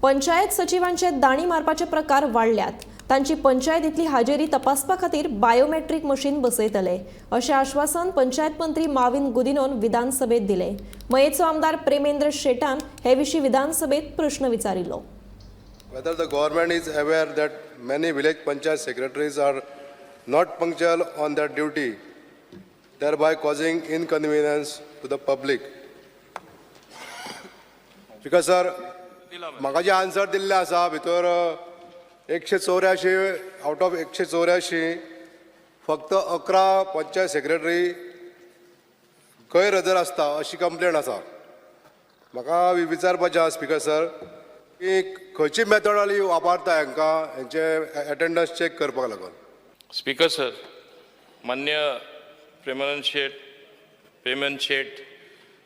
पंचायत सचिवांचे दाणी मारपाचे प्रकार वाडल्यात. तांची पंचायतींतली हाजेरी तपासपा खातीर बायोमेट्रीक मशीन बसयतले, अशें आश्वासन पंचायत मंत्री माविन गुदिनोन विधानसभेत दिलें. मयेचो आमदार प्रेमेंद्र शेटान हे विशीं विधानसभेत प्रश्न विचारिल्लो. Whether the government is aware that many village panchayat secretaries are not punctual on their duty, thereby causing inconvenience to the public? Because sir, म्हाका जे आन्सर दिल्ले आसा भितर 184 आउट ऑफ 184 फक्त 11 पंचायत सेक्रेटरी गैरहजर आसता अशी कंप्लेन आसा. म्हाका विचारपाचें आसा स्पीकर सर की खंयची मेथडॉलॉजी वापरता हांकां हेंचे एटेंडन्स चॅक करपाक लागून? स्पीकर सर, मान्य प्रेमानंद शेट, प्रेमनंद शेट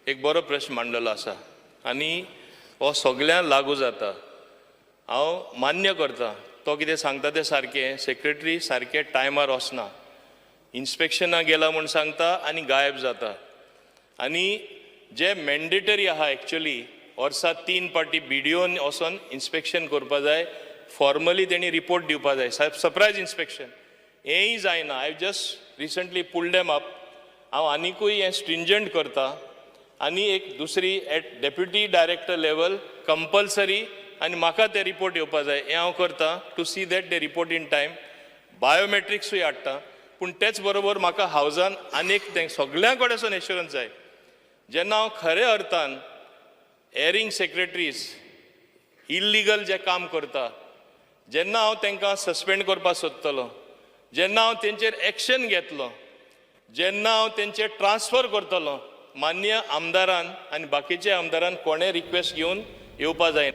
एक बरो प्रश्न मांडलेलो आसा आनी हो सगळ्यांक लागू जाता. हांव मान्य करता, तो कितें सांगता तें सारकें. सेक्रेटरी सारकें टायमार वचना, इन्स्पेक्शनाक गेला म्हूण सांगता आनी गायब जाता. आनी जे मॅन्डेटरी आहा, एक्चुली वर्सा तीन पाटी बीडीओन वचोन इन्स्पेक्शन करपा जाय, फॉर्मली तेणी रिपोर्ट दिवपा जाय, साहेब, सरप्रायज इन्स्पेक्शन, हेंय जायना. I just recently pulled them up. हांव आनिकूय हें स्ट्रिंजंट करता आनी एक दुसरी at deputy director level compulsory आनी म्हाका ते रिपोर्ट येवपा जाय, हें हांव करता to see that they report in time. बायोमेट्रिक्सूय हाडटा. पूण तेच बरोबर म्हाका हावजान आनी एक तें सगळ्यां कडेन एश्युरन्स जाय, जेन्ना हांव खऱ्या अर्थान एरिंग सेक्रेटरीज इल्लिगल जे काम करता, जेन्ना हांव तांकां सस्पेंड करपाक सोदतलो, जेन्ना हांव तेंचेर एक्शन घेतलो, जेन्ना हांव तेंचेर ट्रान्सफर करतलो, मान्य आमदारान आनी बाकीच्या आमदारान कोणें रिक्वेस्ट घेवन येवपा जायना.